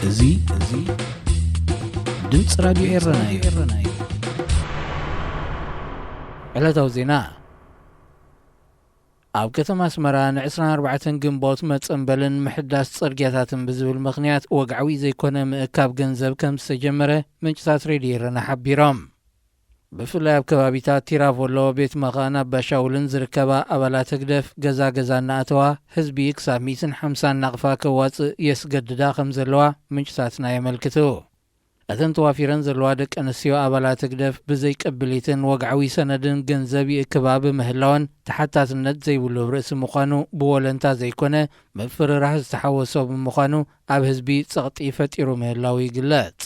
እዚ፣ እዚ ድምፂ ራዲዮ ኤረና እዩ። ዕለታዊ ዜና። ኣብ ከተማ ኣስመራ ን ዕስራን ኣርባዕተን ግንቦት መጸንበልን ምሕዳስ ጽርግያታትን ብዝብል ምኽንያት ወግዓዊ ዘይኮነ ምእካብ ገንዘብ ከም ዝተጀመረ ምንጭታት ሬድዮ ኤረና ሓቢሮም። ብፍላይ ኣብ ከባቢታት ቲራቮሎ፣ ቤት መኻን ኣባሻውልን ዝርከባ ኣባላት ህግደፍ ገዛ ገዛ እናኣተዋ ህዝቢ ክሳብ ሚእትን ሓምሳን ናቕፋ ከዋጽእ የስገድዳ ከም ዘለዋ ምንጭታትና የመልክቱ። እተን ተዋፊረን ዘለዋ ደቂ ኣንስትዮ ኣባላት ህግደፍ ብዘይ ቅብሊትን ወግዓዊ ሰነድን ገንዘብ ይእክባ ብምህላወን ተሓታትነት ዘይብሉ ርእሲ ምዃኑ ብወለንታ ዘይኮነ ምፍርራሕ ዝተሓወሶ ብምዃኑ ኣብ ህዝቢ ጸቕጢ ፈጢሩ ምህላው ይግለጽ።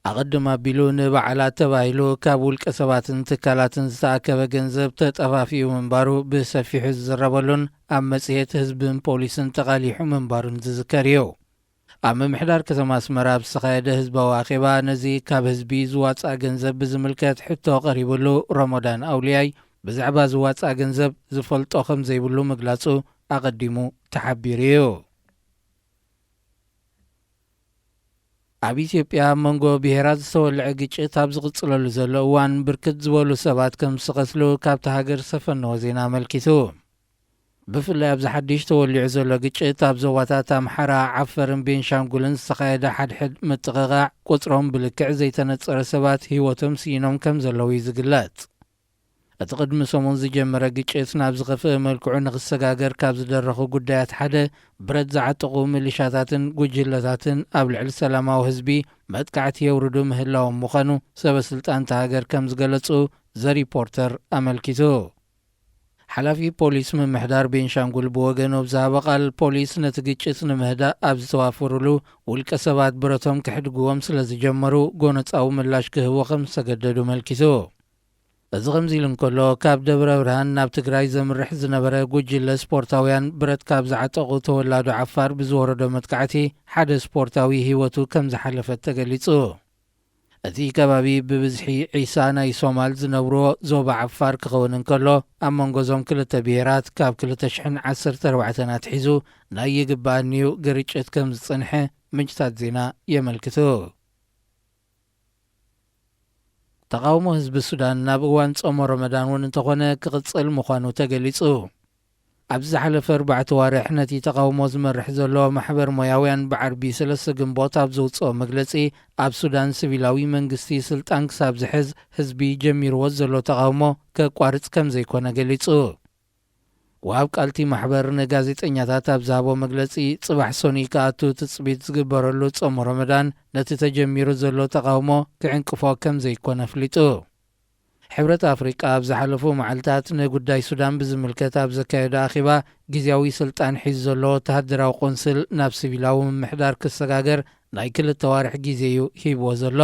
ኣቐድም ኣቢሉ ንበዓላት ተባሂሉ ካብ ውልቀ ሰባትን ትካላትን ዝተኣከበ ገንዘብ ተጠፋፊኡ ምንባሩ ብሰፊሑ ዝዝረበሉን ኣብ መጽሔት ህዝብን ፖሊስን ተቓሊሑ ምንባሩን ዝዝከር እዩ። ኣብ ምምሕዳር ከተማ ኣስመራ ኣብ ዝተኻየደ ህዝባዊ ኣኼባ ነዚ ካብ ህዝቢ ዝዋጻእ ገንዘብ ብዝምልከት ሕቶ ቀሪብሉ ረመዳን ኣውልያይ ብዛዕባ ዝዋጻእ ገንዘብ ዝፈልጦ ከም ዘይብሉ ምግላጹ ኣቐዲሙ ተሓቢሩ እዩ። ኣብ ኢትዮጵያ ኣብ መንጎ ብሄራት ዝተወልዐ ግጭት ኣብ ዝቕጽለሉ ዘሎ እዋን ብርክት ዝበሉ ሰባት ከም ዝተቐትሉ ካብቲ ሃገር ዝተፈነወ ዜና ኣመልኪቱ። ብፍላይ ኣብዚ ሓድሽ ተወሊዑ ዘሎ ግጭት ኣብ ዞባታት ኣምሓራ፣ ዓፈርን ቤንሻንጉልን ዝተኻየደ ሓድሕድ ምጥቕቓዕ ቁጽሮም ብልክዕ ዘይተነጸረ ሰባት ህይወቶም ስኢኖም ከም ዘለዉ እዩ ዝግለጽ። እቲ ቅድሚ ሰሙን ዝጀመረ ግጭት ናብ ዝኸፍአ መልክዑ ንኽሰጋገር ካብ ዝደረኹ ጉዳያት ሓደ ብረት ዝዓጠቑ ሚሊሻታትን ጉጅለታትን ኣብ ልዕሊ ሰላማዊ ህዝቢ መጥቃዕቲ የውርዱ ምህላዎም ምዃኑ ሰበ ስልጣን እታ ሃገር ከም ዝገለጹ ዘ ሪፖርተር ኣመልኪቱ። ሓላፊ ፖሊስ ምምሕዳር ቤንሻንጉል ብወገኑ ኣብ ዝሃቦ ቃል፣ ፖሊስ ነቲ ግጭት ንምህዳእ ኣብ ዝተዋፈሩሉ ውልቀ ሰባት ብረቶም ክሕድግዎም ስለ ዝጀመሩ ጎነጻዊ ምላሽ ክህቡ ከም ዝተገደዱ ኣመልኪቱ። እዚ ከምዚ ኢሉ እንከሎ፣ ካብ ደብረ ብርሃን ናብ ትግራይ ዘምርሕ ዝነበረ ጉጅለ ስፖርታውያን ብረት ካብ ዝዓጠቑ ተወላዶ ዓፋር ብዝወረዶ መጥቃዕቲ ሓደ ስፖርታዊ ህይወቱ ከም ዝሓለፈት ተገሊጹ። እቲ ከባቢ ብብዝሒ ዒሳ ናይ ሶማል ዝነብርዎ ዞባ ዓፋር ክኸውን እንከሎ፣ ኣብ መንጎ እዞም ክልተ ብሄራት ካብ ክልተ ሽሕን ዓሰርተ ኣርባዕተን ኣትሒዙ ናይ ይግባኣኒዩ ግርጭት ከም ዝጸንሐ ምንጭታት ዜና የመልክቱ። ተቓውሞ ህዝቢ ሱዳን ናብ እዋን ጾመ ረመዳን እውን እንተኾነ ክቕጽል ምዃኑ ተገሊጹ። ኣብዚ ዝሓለፈ ኣርባዕተ ዋርሕ ነቲ ተቓውሞ ዝመርሕ ዘሎ ማሕበር ሞያውያን ብዓርቢ ሰለስተ ግንቦት ኣብ ዘውጽኦ መግለጺ፣ ኣብ ሱዳን ሲቪላዊ መንግስቲ ስልጣን ክሳብ ዝሕዝ ህዝቢ ጀሚርዎ ዘሎ ተቓውሞ ከቋርጽ ከም ዘይኮነ ገሊጹ። ወሃብ ቃልቲ ማሕበር ንጋዜጠኛታት ኣብ ዝሃቦ መግለጺ፣ ጽባሕ ሰኑይ ክኣቱ ትጽቢት ዝግበረሉ ጾም ረመዳን ነቲ ተጀሚሩ ዘሎ ተቓውሞ ክዕንቅፎ ከም ዘይኮነ ኣፍሊጡ። ሕብረት ኣፍሪቃ ኣብ ዝሓለፉ መዓልታት ንጉዳይ ሱዳን ብዝምልከት ኣብ ዘካየዶ ኣኼባ፣ ግዝያዊ ስልጣን ሒዙ ዘሎ ወተሃደራዊ ቆንስል ናብ ሲቪላዊ ምምሕዳር ክሰጋገር ናይ ክልተ ዋርሕ ግዜ እዩ ሂብዎ ዘሎ።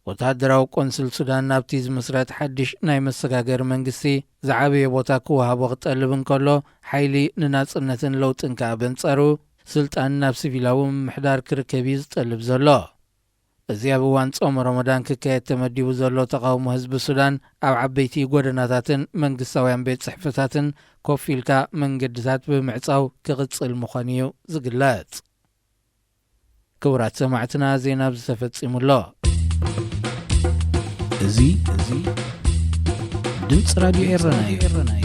ወተሃደራዊ ቆንስል ሱዳን ናብቲ ዝምስረት ሓድሽ ናይ መሰጋገሪ መንግስቲ ዝዓበየ ቦታ ክወሃቦ ክጠልብ እንከሎ፣ ሓይሊ ንናጽነትን ለውጥን ከኣ በንጻሩ ስልጣን ናብ ሲቪላዊ ምምሕዳር ክርከብ እዩ ዝጠልብ ዘሎ። እዚ ኣብ እዋን ጾም ረመዳን ክካየድ ተመዲቡ ዘሎ ተቓውሞ ህዝቢ ሱዳን፣ ኣብ ዓበይቲ ጎደናታትን መንግስታውያን ቤት ጽሕፈታትን ኮፍ ኢልካ መንገድታት ብምዕጻው ክቕጽል ምዃኑ እዩ ዝግለጽ። ክቡራት ሰማዕትና፣ ዜና ኣብዚ ተፈጺሙ ኣሎ። እዚ፣ እዚ ድምፂ ራዲዮ ኤረና እዩ።